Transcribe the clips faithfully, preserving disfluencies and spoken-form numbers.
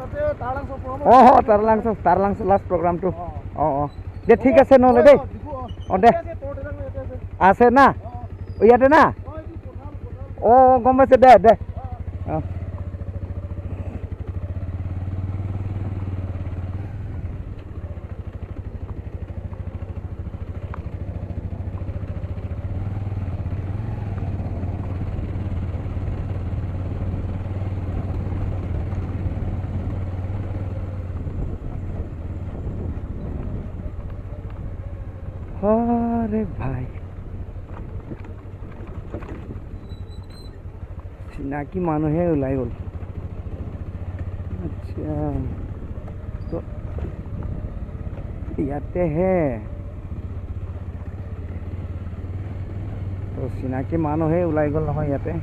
অ, অ, Taralangso, Taralangso last program টো। অ, অ। দে, ঠিক আছে নহ'লে দেই। অ, দে। আছে না? ইয়াতে না? অ, গম পাইছে, দে, দে। অ। আরে ভাই। চিনাকি মানুহে ওলাই গ'ল। আচ্ছা, তো ইয়াতে হে। তো চিনাকি মানুহে ওলাই গ'ল নহয় ইয়াতে।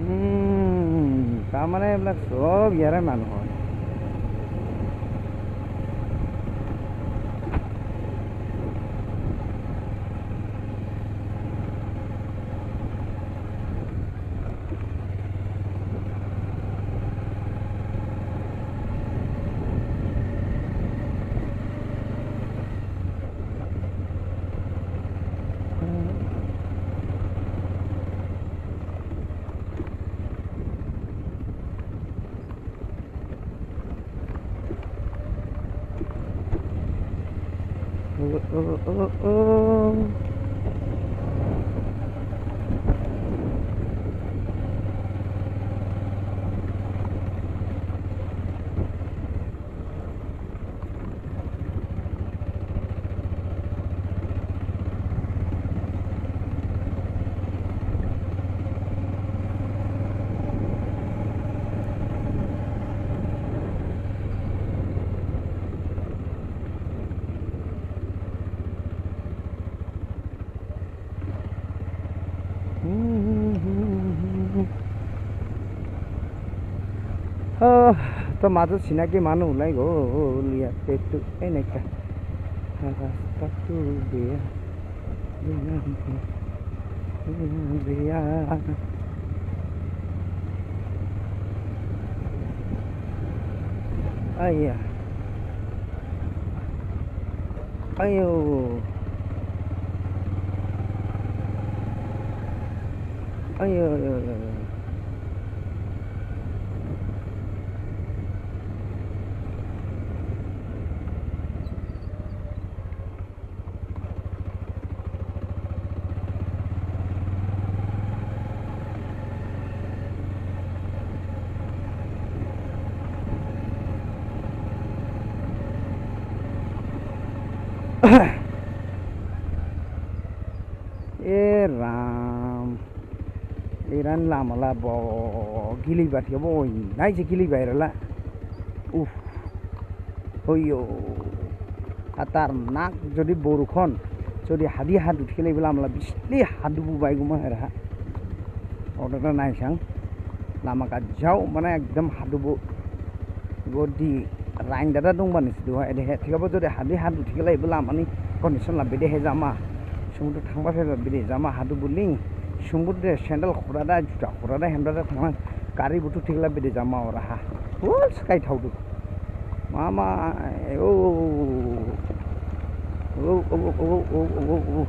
উম, তাৰমানে এইবিলাক চব ইয়াৰে মানুহ হয়। Oh, to madu sinaki manu ulai go liya tetu eneka. Rasta tu beya, beya, beya, beya. Aiya. Ayo. Ayo, ayo, ayo, ayo. E Ram. Iran lama la bo gili ba thiya bo oi nai je gili ba ira la. Uf. Hoyo. Khatarnak jodi borukhon, jodi hadi hadu thikhalaiba lama la bisli hadu bu baiguma hera ha. Order na naisang. Lama gajao mane ekdom hadu bu. Godi rain dada dongba ni sidu ha edehe. Thikhabo jodi hadi hadu thikhalaiba lama ni condition la bedehe jama. Sumudru thangba phaiba bede jama hadu bu ling. Sumudru de sandal khura da, juta khura da, hemda da thanglang. Gari buthu thikhala bede jama ora ha. Ul sky thaudu. Mama, eh, oh, oh, oh.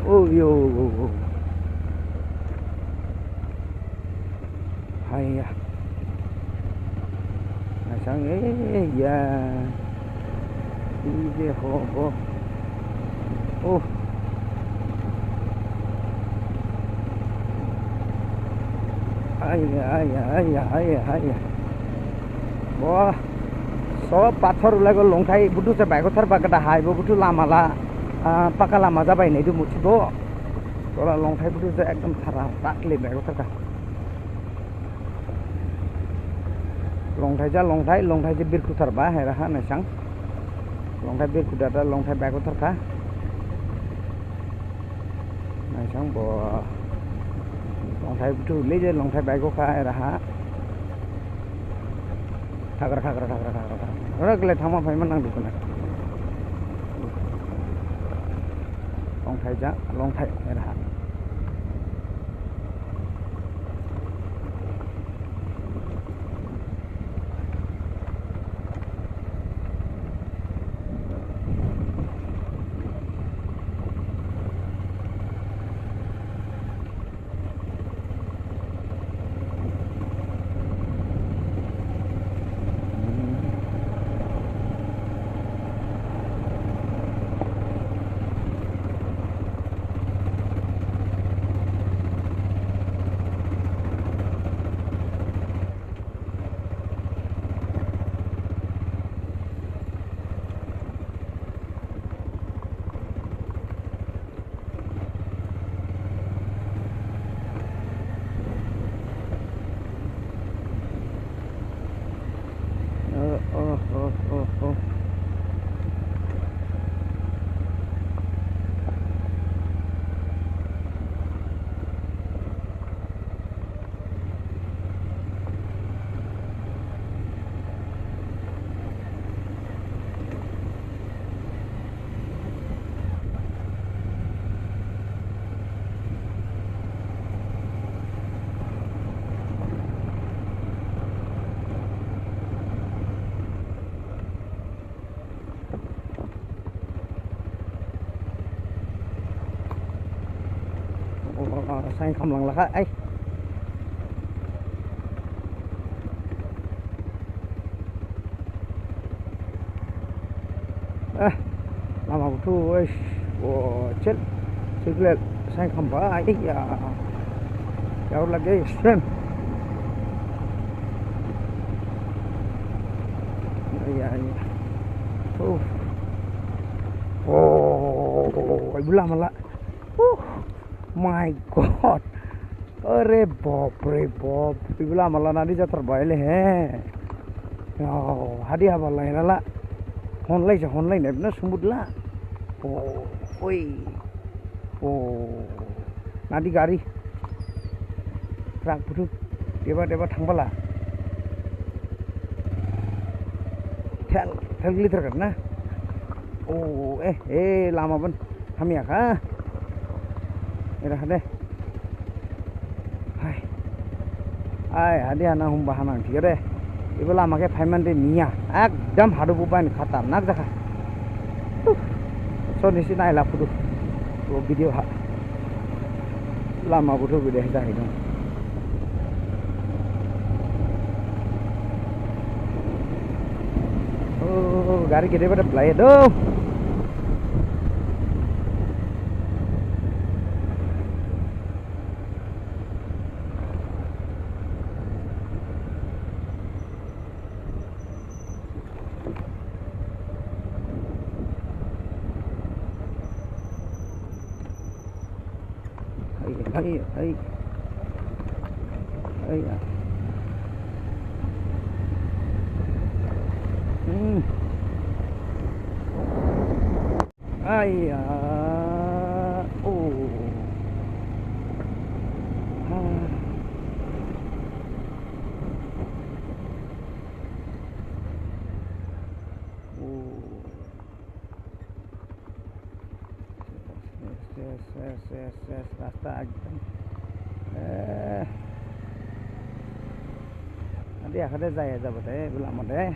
Oh, yo, oh, oh. Haiya. Asang, eh, ya. Ije ho, ho. Oh. Aiya, aiya, aiya, aiya, aiya. Wah, sob pathor ulai go longthai buthu se baigothar ba gada hai bo buthu lama la, ah, paka lama jabai nai du muthi bo. Tola longthai buthu se ekdom thara takle baigothar ka. Longthai ja longthai, longthai je birkhuthar ba hera ha naisang. Longthai birkhu dada longthai baigothar ka. Naisang bo longthai buthu le je longthai baigo kha era ha. Thagra, thagra, thagra, thagra, thagra. Ora gele thangma phaima nang dukuna. Longthai ja, longthai eraha. Sain khamlang lakha, ai. Eh, lama buthu, eh, oh, cel, cel, sain khamba, ai, ya, ya, lagi, sen, ya, ya, oh, oh, ai, bula mala, uh, my God. Are bap re bap, ibu lama la nadi jathar bai le he. Yo, hadi haba lai la la. Honlai ja honlai ne na sumut la. O, oi. O, nadi gari. Truck buthu. Deba deba thangbala. Thel, thel glitter kan na. O, eh, eh, lama ban. Hamya kha. Era hade. Hai. Ai, hade hana humba hanang, thik ade. Ibo lama khe phaiman de niya. Ekdam hadu bubain khatarnak jakha. Tuh. So nisi naila phudu. Bo video ha. Lama buthu bide jahi dong. Oh, gari gede pada belai do. Hai, hai, hai. Hai, ya. Hmm. Ai, ya. Oh. Ah. Oh. Yes, yes, yes, yes, yes, rasta ekdom. Eh. Adi akhade jaya jabo de, bula mode.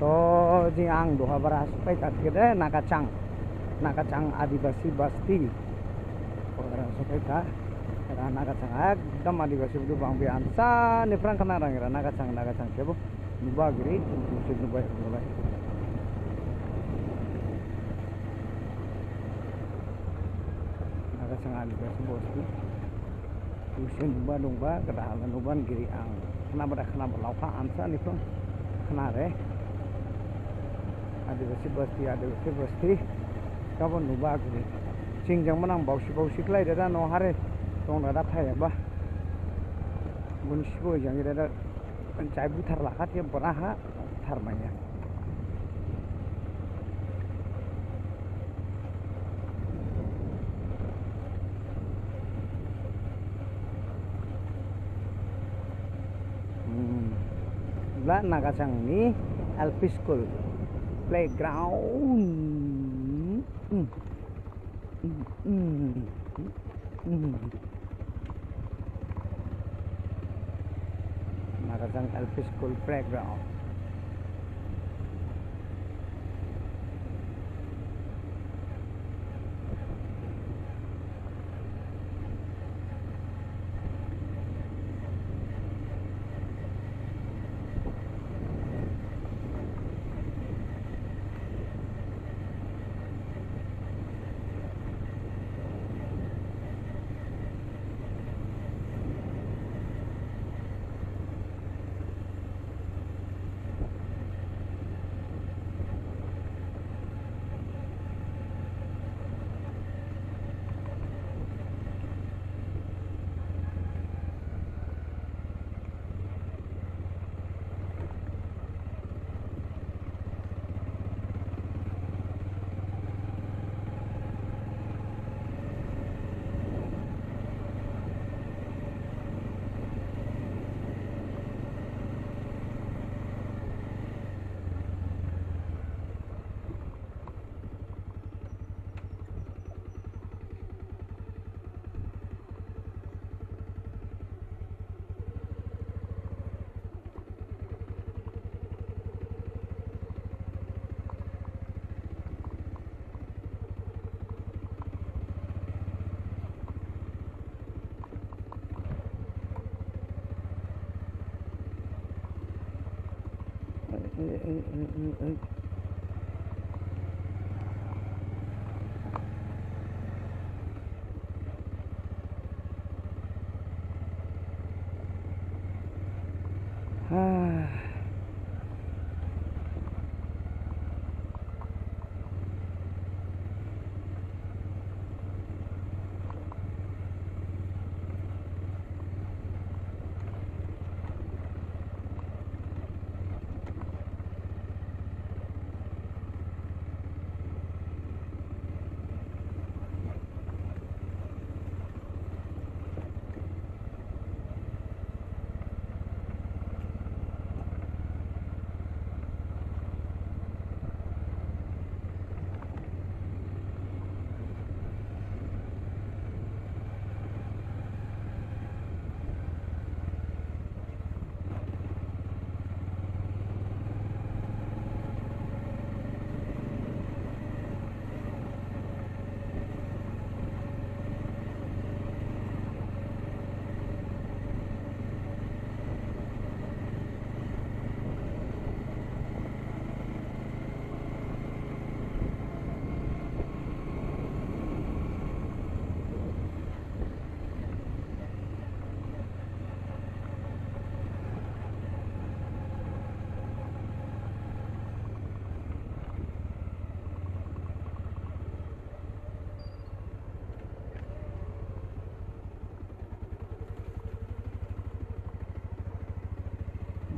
To jing ang duha bara sophai kha thikhade Nagachang, Nagachang Adibasi Basti. Bara sophai kha, era Nagachang ekdom Adibasi buthu bangbi ansa niphrang khna rang era Nagachang, Nagachang khebo nuba giri, nuba giri. Nagachang Adibasi Basti. Usen nuba dongba, gada hala nuban giri ang. Khnaba da khnaba laokha ansa niphrang khna re. Adibasi Basti, Adibasi Basti. Gabon nuba giri. Jing jang manang baosi baosi khlai dada no hare. Dong dada thai ba. Bun sibo jang dada. Jai buthar lakha thiya bora ha tharmaiya. Hmm. Bla Nagachang ni L P school playground. Hmm. Nagachang L P School playground.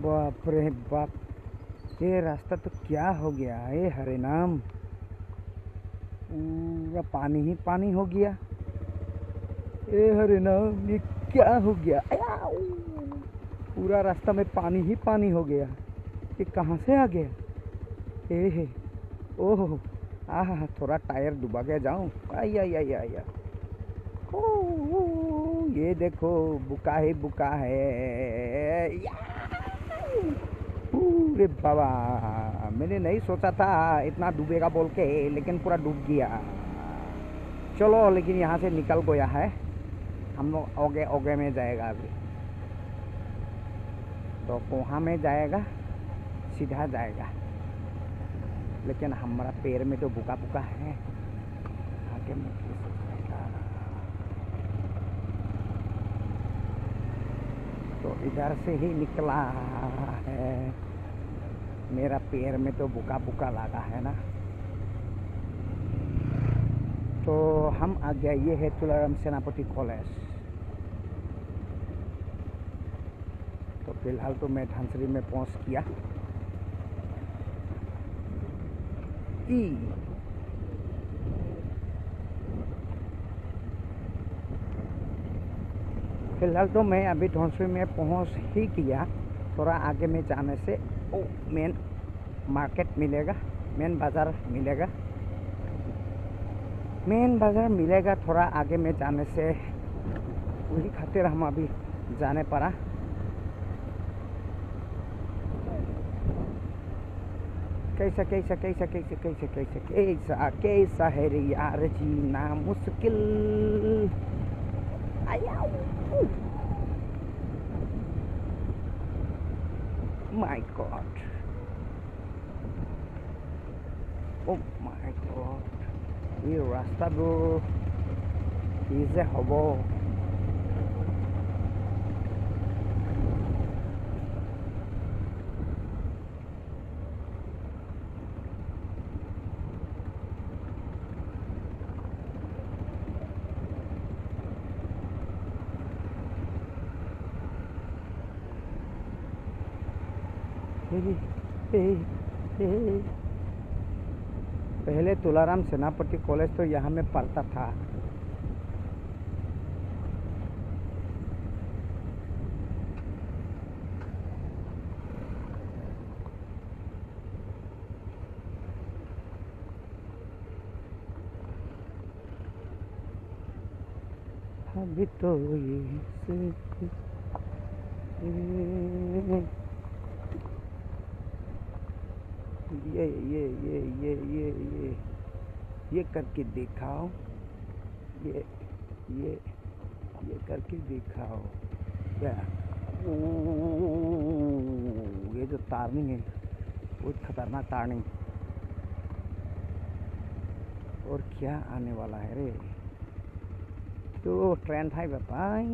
बाप रे बाप, ये रास्ता तो क्या हो गया, हे हरे नाम, पूरा पानी ही पानी हो गया। ए हरे नाम, ये क्या हो गया? आया! पूरा रास्ता में पानी ही पानी हो गया। ये कहाँ से आ गया? ए हे, ओह, आहा, थोड़ा टायर डुबा के जाऊं। आई, आई, आई, आई, आई। ओ, ओ, ये देखो, बुका है, बुका है। या! अरे बाबा, मैंने नहीं सोचा था इतना डूबेगा बोल के, लेकिन पूरा डूब गया। चलो, लेकिन यहाँ से निकल गया है, हम लोग आगे, आगे में जाएगा अभी। तो कोहा में जाएगा, सीधा जाएगा, लेकिन हमारा पैर में तो बुका बुका है। आगे में कैसे जाएगा? तो इधर से ही निकला है। मेरा पैर में तो बुका बुका लगा है ना। तो हम आ गया, ये है तुलाराम सेनापति कॉलेज। तो फिलहाल तो मैं धनसरी में पहुंच गया। ई। फिलहाल तो मैं अभी धनसरी में पहुंच ही गया। थोड़ा आगे में जाने से वो मेन मार्केट मिलेगा, मेन बाजार मिलेगा। मेन बाजार मिलेगा थोड़ा आगे में जाने से, वही खातिर हम अभी जाने पड़ा। कैसा, कैसा, कैसा, कैसा, कैसा, कैसा, कैसा, कैसा है रे यार जीना मुश्किल। आया। My God। Oh my God। এই ৰাস্তাটো কি যে হ'ব। पहले तुलाराम सेनापति कॉलेज तो यहाँ में पढ़ता था। अभी तो ये से, ये, ये, ये करके दिखाओ। ये, ये, ये करके दिखाओ। क्या? ओ, ये जो टर्निंग है, बहुत खतरनाक टर्निंग। और क्या आने वाला है रे? तो ट्रेन था, बाय।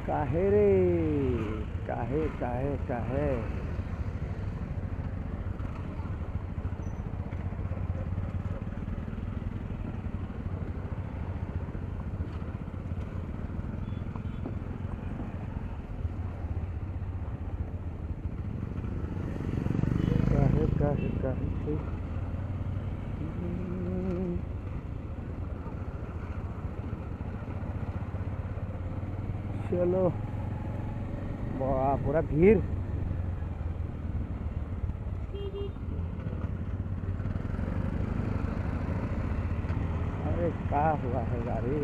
काहे रे, काहे, काहे, काहे? काहे, काहे, काहे, काहे? चलो, वाह, पूरा भीड़। अरे, क्या हुआ है गाड़ी?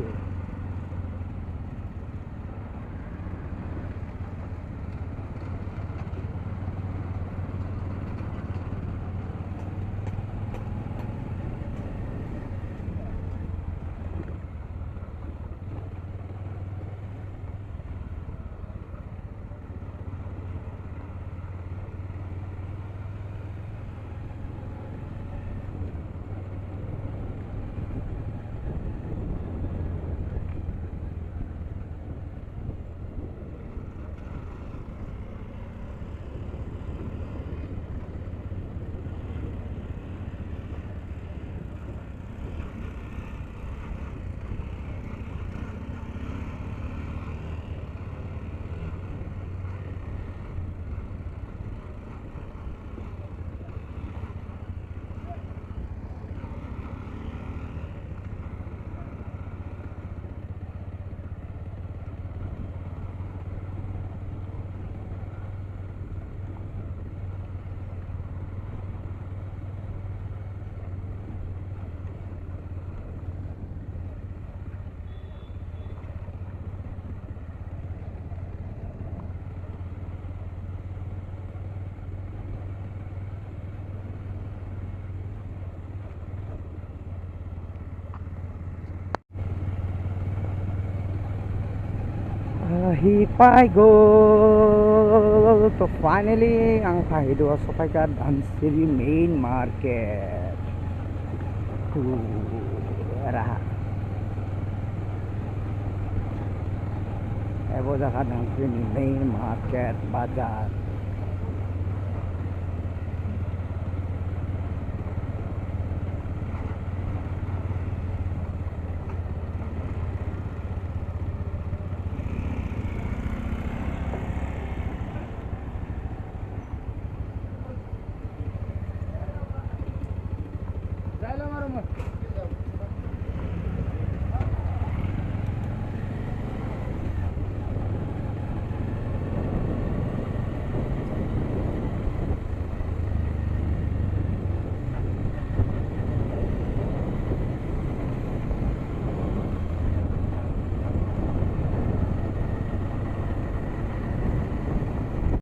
Hi phaigo. To finally ang phaidu, sophaikha Dhansiri main market. Eraha. Ebo jakha Dhansiri ni main market, bazar.